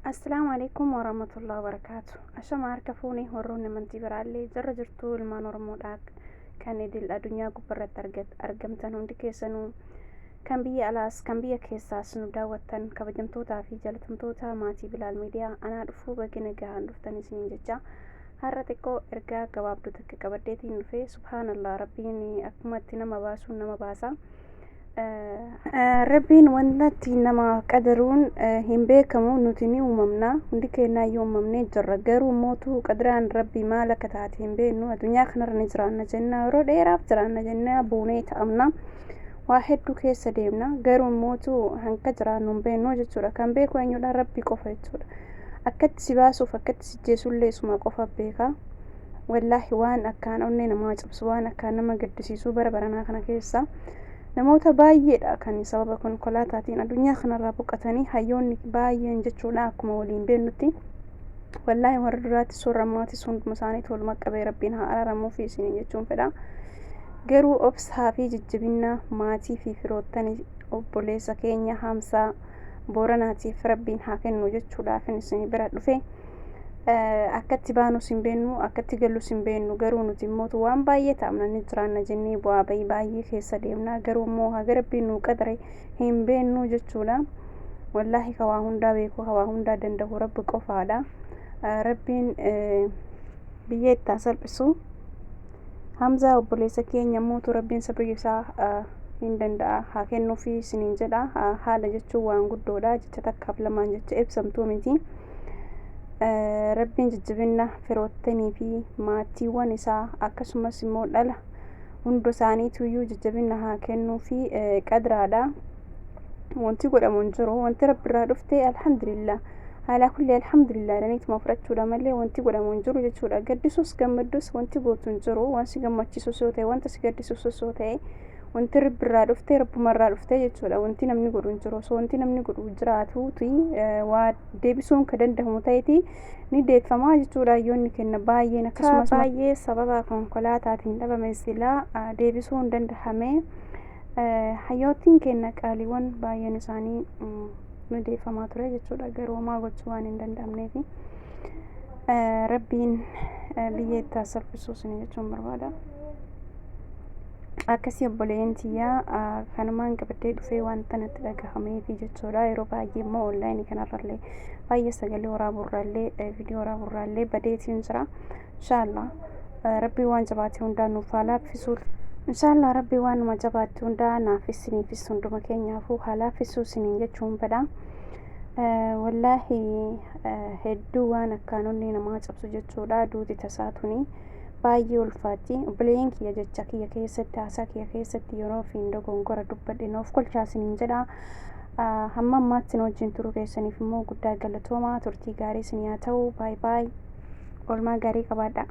Assalaamu alaikum warahmatullahi wabarakaatu. Ashama harka fuune warroonni amantii biraallee jarra jirtuu ilmaan Oromoodhaa kan idil addunyaa gubbarratti argamtan hundi keessanuu kan biyya alaas kan biyya keessaas nu daawwattan kabajamtootaa fi jaalatamtoota maatii Bilaal Miidiyaa anaa dhufuu baga nagaan dhuftan isiniin jecha har'a xiqqoo ergaa gabaabduu takka qabadheetiin dhufe. Subhaanallah, Rabbiin akkumatti nama baasuun nama baasa. Rabbiin wanta ittiin nama qadaruun hin beekamu. Nuti ni uumamna, hundi keenyaayyuu uumamnee jirra. Garuu mootu qadaraan Rabbii maal akka taate hin beeknu. Addunyaa kanarra ni jiraanna jenna, yeroo dheeraaf jiraanna jenna, buunee ta'amna, waa hedduu keessa deemna. Garuu mootu hanga jiraannu hin beeknu jechuudha. Kan beeku eenyudha? Rabbii qofa jechuudha. Akkatti si baasuuf akkatti si jeesullee isuma qofa beeka. Wallaahi, waan akkaan onnee namaa cabsu, waan akkaan nama gaddisiisuu, bara baranaa kana keessa namoota baay'eedha kan sababa konkolaataatiin addunyaa kanarraa boqotanii, hayyoonni baay'een jechuudha. Akkuma waliin beeknutti, wallaahi, warra duraatti sooramaattis hunduma isaaniitu waluma qabee Rabbiin haa araaramuufi isinii jechuun fedha. Garuu obsaa fi jajjabina maatii fi firoottan obboleessa keenya Hamsaa Booranaatiif Rabbiin haa kennu jechuudhaaf isin bira dhufe. Akkatti baanus hin beennu, akkatti gallus hin beennu. Garuu nuti immoo waan baay'ee ta'amna, ni jiraanna jennee bu'aa bahii baay'ee keessa deemna. Garuu immoo haga Rabbiin nuu qadare hin beennu jechuudha. Wallaahi, ka waa hundaa beeku, ka waa hundaa danda'u Rabbi qofaadha. Rabbiin biyya itti haa salphisu. Hamzaa obboleessa keenya mootu Rabbiin sabrii isaa hin danda'a haa kennuufi isiniin jedha. Haala jechuun waan guddoodha, jecha takkaaf lamaan jecha ibsamtuu miti. Rabbiin jajjabina firoottanii fi maatiiwwan isaa akkasumas immoo dhala hunda isaaniituyyuu jajjabina haa kennuu fi qadraadha. Wanti godhamu hin jiru. Wanti Rabbi irraa dhufte alhamdulillah, haala kulli alhamdulillah jedhaniituma fudhachuudha malee wanti godhamu hin jiru jechuudha. Gaddisuus gammaddus wanti gootu hin jiru. Waan si gammachiisus yoo ta'e, wanta si gaddisiisus yoo ta'e, wanti Rabbi irraa dhufte Rabbumarraa dhufte jechuudha. Wanti namni godhu hin jiru. Osoo wanti namni godhu jiraatuuti waa deebisuun ka danda'amu ta'eeti ni deeffamaa jechuudha. Hayyoonni kenna baay'een akkasumas baay'ee sababa konkolaataatiin dhabame silaa deebisuu hin dandahame. Hayyootiin kenna qaaliiwwan baay'een isaanii ni deeffamaa ture jechuudha. Garuu homaa gochuu waan hin danda'amneefi Rabbiin biyya itti haa salphisuu isin jechuun barbaada. Akkasii obboleeyyan tiyyaa, kanumaan qabadhee dhufee wanta natti dhagahameefi jechuudha. Yeroo baay'ee immoo onlaayinii kanarrallee baay'ee sagalee waraaburraallee viidiyoo waraaburraallee badeetiin jira. Inshaallah, Rabbii waan jabaate hundaa nuuf haa laaffisu. Inshaallah, Rabbii waanuma jabaate hundaa naaf isiniifis hunduma keenyaafuu haa laaffisuu isiniin jechuun fedha. Wallaahi, hedduu waan akkaan onnee namaa cabsu jechuudha. Duuti tasaa tuni baay'ee ulfaatti. Obboleeyyan kiyya, jecha kiyya keessatti, haasaa kiyya keessatti yeroo fi dogongora dubbadhe nuuf kolchaa isiniin jedha. Hamma ammaatti nu wajjin turuu keessaniif immoo guddaa galatoomaa. Turtii gaarii isin haa ta'u. Baay baay, oolmaa gaarii qabaadha.